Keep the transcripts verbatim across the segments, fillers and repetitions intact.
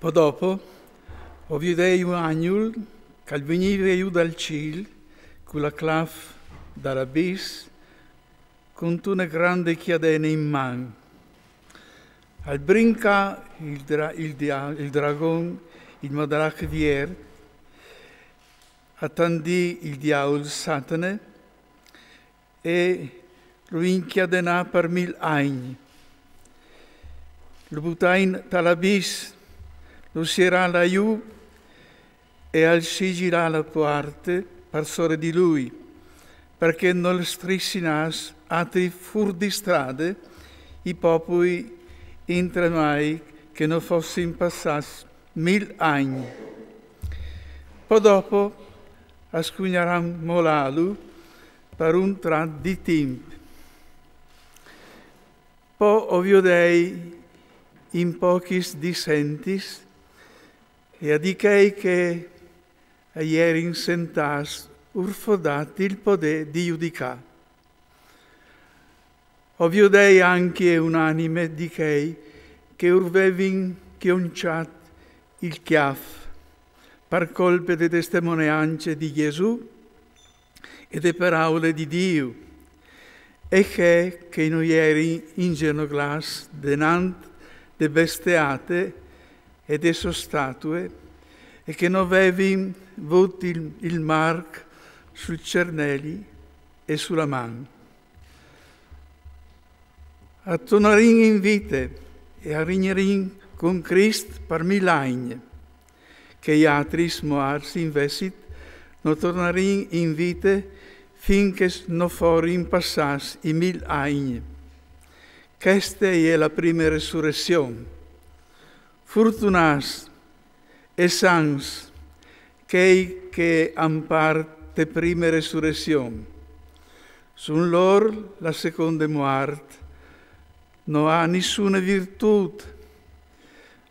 Po dopo, o viodei un agnul ch'al vignive jù dal cîl, cu la claf dal abîs, cuntune grande cjadene in man. Al brincà il, dra- il dia- il dragon, il madrac vier, a tandì il diaul Satane, e lu incjadenà par mil agns. Lu butà in tal abîs, lu sierà là jù e al sigilà la puarte par sore di lui, parcè nol strissinàs atri fûr di strade i popui intremai che no fossin passâts mil agns. Po dopo a scugnaran molâlu par un trat di timp. Po o viodei in pochis dissentis e a di chei che a jerin sentâts ur fo dât il podê di judicâ. O viodei ancje une anime di chei che ur vevin cjonçât il cjâf par colpe de testemoneance di Jesù e de peraule di Diu, e chei che no jerin ingenoglâts denant de besteate e de sô statue, e che no vevin vût il, il marc sul cerneli e su la man. A tornarìn in vite e a regnarin cun Crist par mil agns. Chei atris muarts invezit no tornarìn in vite fin che no forin passâts i mil agns. Cheste e je la prime resurezion. Furtunâts e sans chei che a àn part te prime resurezion. Sun lôr la seconde muart no à nissune virtût,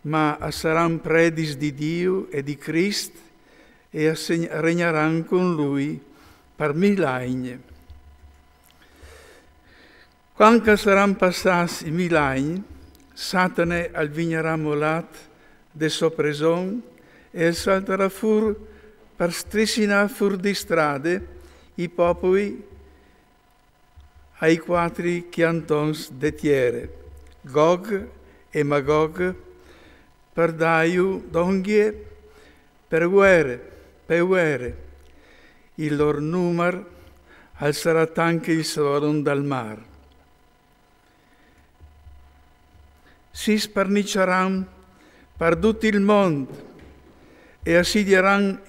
ma a saran predis di Diu e di Crist e a segn- regnaran cun lui par mil agns. Cuant che a saran passâts i mil agns, Satane al vignarà molât de sô preson e al saltarà fûr par strissinâ fûr di strade i popui ai cuatri cjantons de tiere, Gog e Magog, par dâju dongje pe vuere, pe vuere. Il lôr numar al sarà tant che il savon dal mâr. Si sparniçaran par dut il mont e assediaran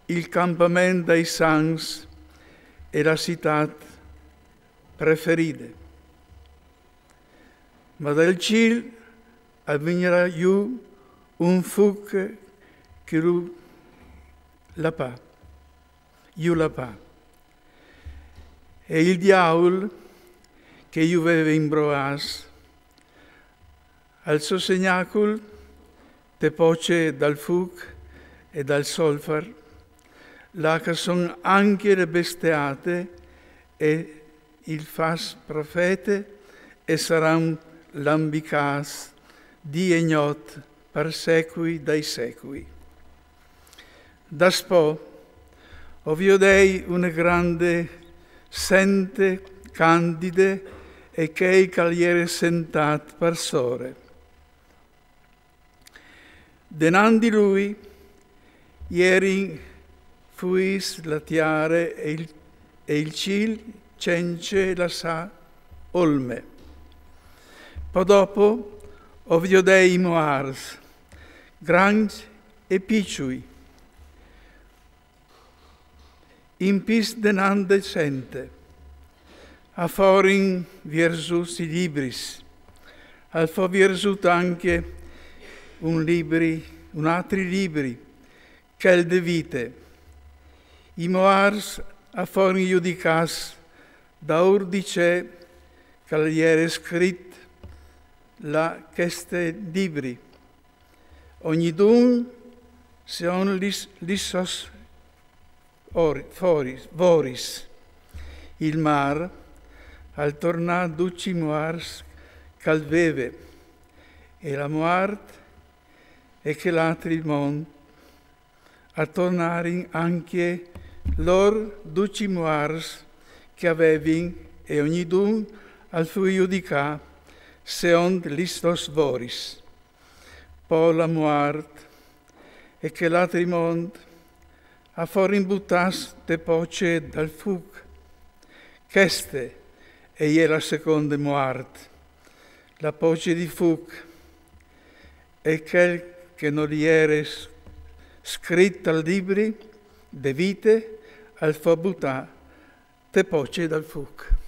il campament dai sans e la citât preferide. Ma dal cîl al vignarà jù un fûc che lu lapà, ju lapà. E il diaul che ju veve imbroâts al so segnacul te poce dal fûc e dal solfar, là che a son ancje le besteate e il fals profete e saran lambicâts dì e gnot par secui dai secui. Daspò o viodei une grande sente candide e chei che al jere sentât par sore. Denant di lui jerin fuîts la tiere e il, e il cîl cence lassâ olme. Po dopo o viodei i muarts, grancj e piçui, in pîts denant de sente. A forin vierzûts i libris. Al fo vierzût ancje un libri, un atri libri, chel de vite. I muarts a forin judicâts daûr di ce che al jere scrit là cheste libri. Ognidun seont lis, lis sôs ori- foris, voris. Il mâr al tornà ducj i muarts che al veve, e la muart e che l'altri mont a tornarin anche lor duci muars che avevin, e ognidun al fu judicà seond lis sos voris. Po la muart e che l'altri mont a forin butas te poce dal fuc. Cheste e je la seconde muart, la poce di fuc, e chel che no li ere s- scrit al libri de vite al fo butà te poce dal fuc.